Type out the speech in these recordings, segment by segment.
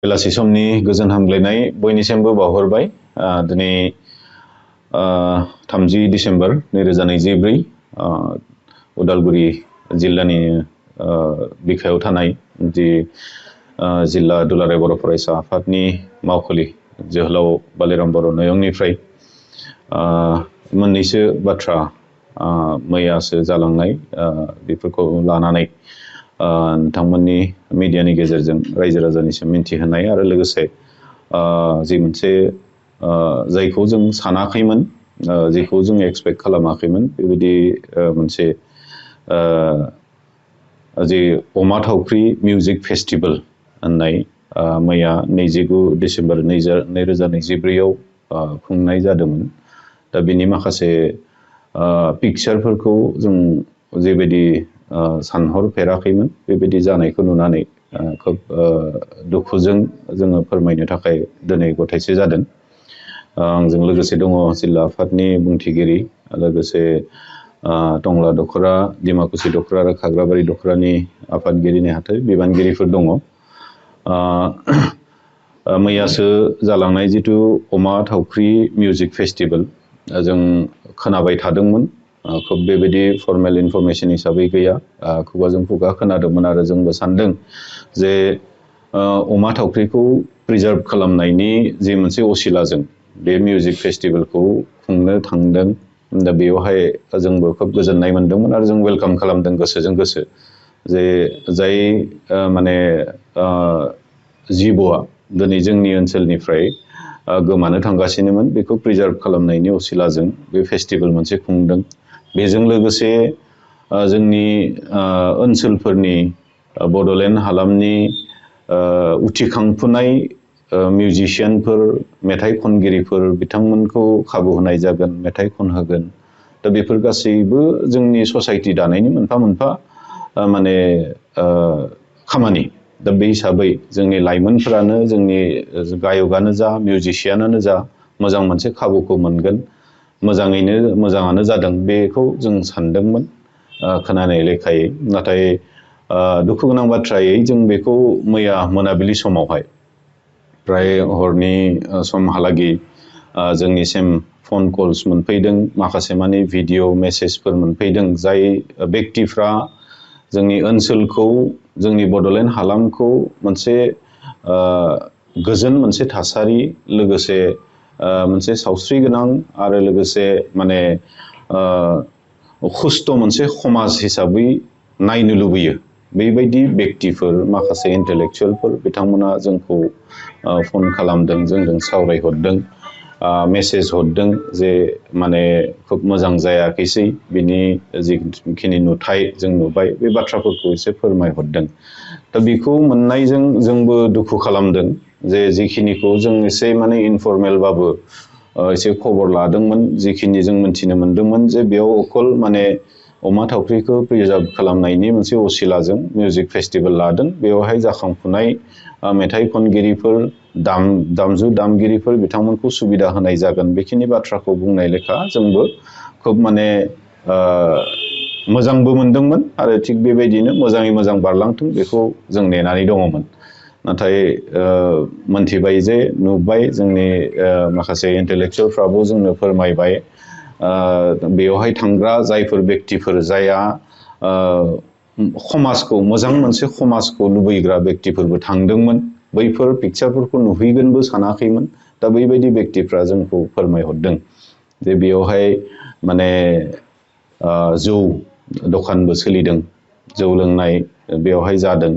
बेलासि समनि गोजोन हामग्लायनाय बयनिसिमबो बावहरबाय। दिनै 30 डिसेम्बर 2024 उदालगुरि जिल्लानि बिखायाव थानाय जि जिल्ला दुलाराय बर' फरायसा आफादनि मावखुलि जोहोलाव बालिराम बर' नयंनिफ्राय मोननैसो बाथ्रा मैयासो जालांनाय बेफोरखौ लानानै नोंथांमोननि मिडियानि गेजेरजों रायजो राजानिसिम मिन्थिहोनाय आरो लोगोसे जि मोनसे जायखौ जों सानाखैमोन, जेखौ जों एक्सपेक्ट खालामाखैमोन, बेबायदि मोनसे जि अमा थावख्रि मिउजिक फेस्टिभेल होननाय मैया 29 डिसेम्बर 2024 खुंनाय जादोंमोन। दा बिनि माखासे पिक्चारफोरखौ जों जेबायदि सानहरफेराखैमोन बेबायदि जानायखौ नुनानै खोब दुखुजों जोङो फोरमायनो थाखाय दिनै गथायसे जादों। आंजों लोगोसे दङ जिल्ला आफादनि बुंथिगिरि, लोगोसे टंला दख'रा, डिमाकुसि दख'रा आरो खाग्राबारि दख'रानि आफादगिरि नेहाथारि बिबानगिरिफोर दङ। मैयासो जालांनाय जिथु अमा थावख्रि मिउजिक फेस्टिभेल, जों खोनाबाय थादोंमोन, खोब बेबायदि फर्मेल इनफरमेसन हिसाबै गैया, खुगाजों खुगा खोनादोंमोन आरो जोंबो सानदों जे अमा थावख्रिखौ प्रिजार्भ खालामनायनि जे मोनसे असिलाजों बे मिउजिक फेस्टिभेलखौ खुंनो थांदों। दा बेवहाय जोंबो खोब गोजोननाय मोनदोंमोन आरो जों वेलकाम खालामदों गोसोजों गोसो, जे जाय माने जिबआ दिनै जोंनि ओनसोलनिफ्राय गोमानो थांगासिनोमोन, बेखौ प्रिजार्भ खालामनायनि असिलाजों बे फेस्टिभेल मोनसे खुंदों। बेजों लोगोसे जोंनि ओनसोलफोरनि बड'लेण्ड हालामनि उथिखांफुनाय मिउजिशियानफोर, मेथाइ खनगिरिफोर, बिथांमोनखौ खाबु होनाय जागोन, मेथाइ खनहोगोन। दा बेफोर गासैबो जोंनि ससाइटि दानायनि मोनफा मोनफा माने खामानि। दा बे हिसाबै जोंनि लाइमोनफोरानो, जोंनि गायकआनो जा, मिउजिशियानानो जा, मोजां मोनसे खाबुखौ मोनगोन, मोजाङानो जादों बेखौ जों सानदोंमोन खोनानाय लेखायै। नाथाय दुखु गोनां बाथ्रायै जों बेखौ मैया मोनाबिलि समावहाय प्राय हरनि समहालागै जोंनिसिम फन कल्स मोनफैदों, माखासे माने भिडिअ मेसेजफोर मोनफैदों, जाय बेक्तिफ्रा जोंनि ओनसोलखौ, जोंनि बड'लेण्ड हालामखौ मोनसे गोजोन मोनसे थासारि, लोगोसे मोनसे सावस्रि गोनां आरो लोगोसे माने खुस्थ' मोनसे समाज हिसाबै नायनो लुबैयो। बेबायदि बेक्तिफोर, माखासे इन्टेलेक्सुयेलफोर बिथांमोना जोंखौ फन खालामदों, जोंजों सावरायहरदों, मेसेज हरदों जे माने खोब मोजां जायाखैसै, बिनि जिखिनि नुथाय जों नुबाय, बे बाथ्राफोरखौ एसे फोरमायहरदों। दा बेखौ मोननायजों जोंबो दुखु खालामदों जे जिखिनिखौ जों एसे माने इनफर्मेलबाबो एसे खबर लादोंमोन, जिखिनि जों मिन्थिनो मोन्दोंमोन जे बेयाव अकल माने अमा थावख्रिखौ प्रिजार्भ खालामनायनि मोनसे असिलाजों मिउजिक फेस्टिभेल लादों, बेवहाय जाखांफुनाय मेथाइ खनगिरिफोर, दामजु दामगिरिफोर बिथांमोनखौ सुबिदा होनाय जागोन, बेखिनि बाथ्राखौ बुंनाय लेखा जोंबो खोब माने मोजांबो मोनदोंमोन आरो थिग बेबायदिनो मोजाङै मोजां बारलांथों बेखौ जों नेनानै दङमोन। नाथाय मोनथिबाय जे, नुबाय, जोंनि माखासे इन्टेलेक्सुयेलफ्राबो जोंनो फोरमायबाय, बेवहाय थांग्रा जायफोर बेक्तिफोर, जायहा समाजखौ, मोजां मोनसे समाजखौ लुबैग्रा बेक्तिफोरबो थांदोंमोन, बैफोर पिक्चारफोरखौ नुहैगोनबो सानाखैमोन। दा बैबायदि बेक्तिफ्रा जोंखौ फोरमायहरदों जे बेयावहाय माने जौ दखानबो सोलिदों, जौ लोंनाय बेवहाय जादों,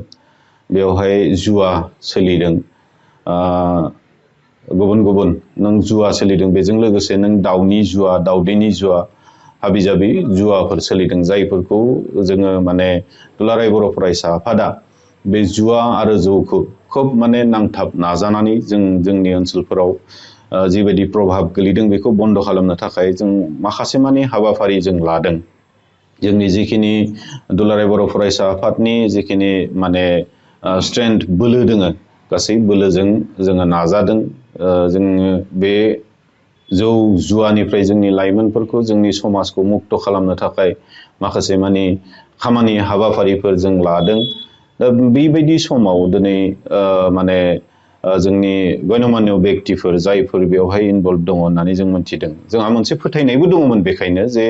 बेवहाय जुवा सोलिदों, गुबुन गुबुन नों जुवा सोलिदों, बेजों लोगोसे नों दाउनि जुवा, दाउदैनि जुवा, हाबि जाबि जुवाफोर सोलिदों, जायफोरखौ जोङो माने दुलाराय बर' फरायसा आफादा बे जुवा आरो जौखौ खोब माने नांथाब नाजानानै जोंनि ओनसोलफोराव जिबायदि प्रभाब गोलैदों बेखौ बन्द' खालामनो थाखाय जों माखासे माने हाबाफारि जों लादों। जोंनि जिखिनि दुलाराय बर' फरायसा आफादनि जिखिनि माने स्ट्रेंथ, बोलो दोङो, गासै बोलोजों जोङो नाजादों। जोङो बे जौ जुवानिफ्राय जोंनि लाइमोनफोरखौ, जोंनि समाजखौ मुक्त खालामनो थाखाय माखासे माने खामानि हाबाफारिफोर जों लादों। दा बेबायदि समाव दिनै माने जोंनि गण्यमान्य बेक्तिफोर जायफोर बेवहाय इनभल्भ दङ होननानै जों मोनथिदों। जोंहा मोनसे फोथायनायबो दङमोन बेखायनो जे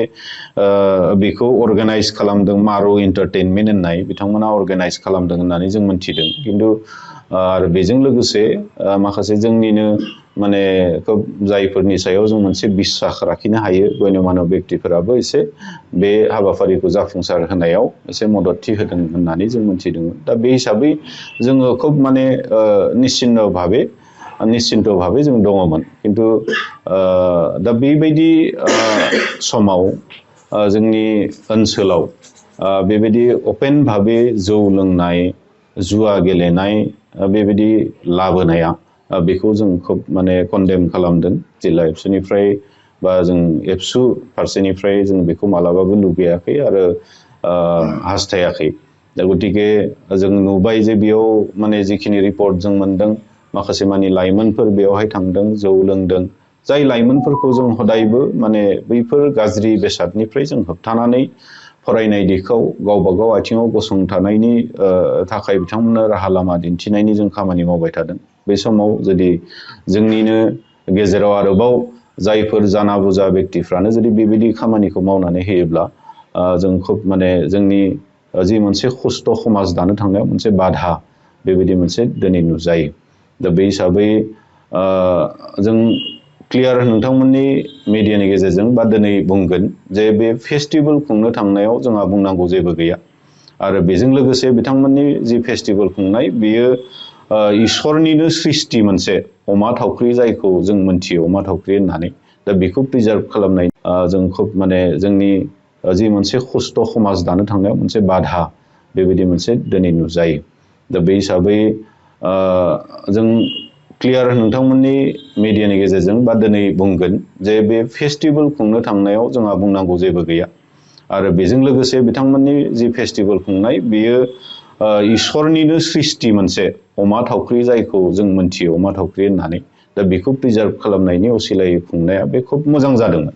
बेखौ अर्गानाइज खालामदों मारु एन्टारटेनमेन्ट होननाय बिथांमोना अर्गानाइज खालामदों होननानै जों मोनथिदों। खिन्थु आरो बेजों लोगोसे माखासे जोंनिनो माने खोब जायफोरनि सायाव जों मोनसे बिस्सास लाखिनो हायो गण्यमान्य बेक्तिफोराबो एसे बे हाबाफारिखौ जाफुंसार होनायाव एसे मददथि होदों होननानै जों मोनथिदोंमोन। दा बे हिसाबै जोङो खोब माने निश्चिन्त भाबै जों दङमोन। खिन्थु दा बेबायदि समाव जोंनि ओनसोलाव बेबायदि अपेन भाबै जौ लोंनाय जुवा गेलेनाय बेबायदि लाबोनाया बेखौ जों खोब माने कन्डेम खालामदों जिल्ला एबसुनिफ्राय बा जों एबसु फारसेनिफ्राय जों बेखौ मालाबाबो लुबैयाखै आरो हास्थायाखै। दा गतिके जों नुबाय जे बेयाव माने जिखिनि रिपर्ट जों मोनदों माखासे मानि लाइमोनफोर बेवहाय थांदों जौ लोंदों। जाय लाइमोनफोरखौ जों हदायबो माने बैफोर गाज्रि बेसादनिफ्राय जों होबथानानै फरायनाय दिगाव गावबा गाव आथिङाव गसंथानायनि थाखाय बिथांमोननो राहा लामा दिन्थिनायनि जों खामानि मावबाय थादों। बे समाव जुदि जोंनिनो गेजेराव आरोबाव जायफोर जाना बुजा बेक्तिफ्रानो जुदि बेबायदि खामानिखौ मावनानै होयोब्ला जों खोब माने जोंनि जि मोनसे खस्थ' समाज दानो थांनायाव मोनसे बाधा बेबायदि मोनसे दिनै नुजायो। दा बे हिसाबै जों क्लियार नोंथांमोननि मिडियानि गेजेरजों बा दिनै बुंगोन जे बे फेस्टिभेल खुंनो थांनायाव जोंहा बुंनांगौ जेबो गैया। आरो बेजों लोगोसे बिथांमोननि जि फेस्टिभेल खुंनाय बेयो इसोरनिनो सृष्टि मोनसे अमा थावख्रि जायखौ जों मोनथियो अमा थावख्रि होननानै। दा बेखौ प्रिजार्भ खालामनाय जों खोब माने जोंनि जि मोनसे खस्थ' समाज दानो थांनायाव मोनसे बाधा बेबायदि मोनसे दिनै नुजायो। दा बे हिसाबै जों क्लियार नोंथांमोननि मिडियानि गेजेरजों बा दिनै बुंगोन जे बे फेस्टिभेल खुंनो थांनायाव जोंहा बुंनांगौ जेबो गैया। आरो बेजों लोगोसे बिथांमोननि जि फेस्टिभेल खुंनाय बेयो इसोरनिनो सृष्टि मोनसे अमा थावख्रि जायखौ जों मोनथियो अमा थावख्रि होननानै। दा बेखौ प्रिजार्भ खालामनायनि असिलायै खुंनाया बे खोब मोजां जादोंमोन।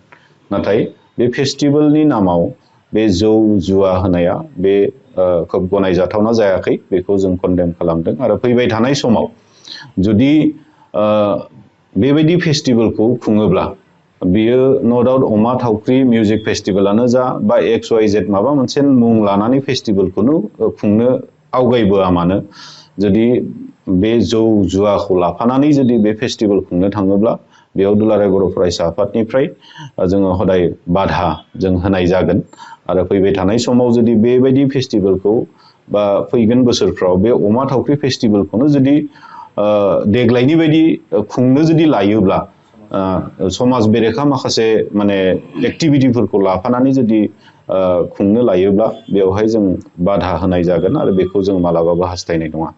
नाथाय बे फेस्टिभेलनि नामाव बे जौ जुवा होनाया बे खोब गनायजाथावना जायाखै। बेखौ जों कन्डेम खालामदों आरो फैबाय थानाय समाव जुदि बेबायदि फेस्टिभेलखौ खुङोब्ला बियो न' डाउट अमा थावख्रि मिउजिक फेस्टिभेलानो जा बा XYZ माबा मोनसे मुं लानानै फेस्टिभेलखौनो खुंनो आवगायबोआ मानो जुदि बे जौ जुवाखौ लाफानानै जुदि बे फेस्टिभेल खुंनो थाङोब्ला बेयाव दुलाराय बर' फरायसा आफादनिफ्राय जोङो हदाय बाधा जों होनाय जागोन। आरो फैबाय थानाय समाव जुदि बेबायदि फेस्टिभेलखौ बा फैगोन बोसोरफ्राव बे अमा थावख्रि फेस्टिभेलखौनो जुदि देग्लायनि बायदि खुंनो जुदि लायोब्ला समाज बेरेखा माखासे माने एक्टिभिटिफोरखौ लाफानानै जुदि खुंनो लायोब्ला बेवहाय जों बाधा होनाय जागोन आरो बेखौ जों मालाबाबो हास्थायनाय नङा।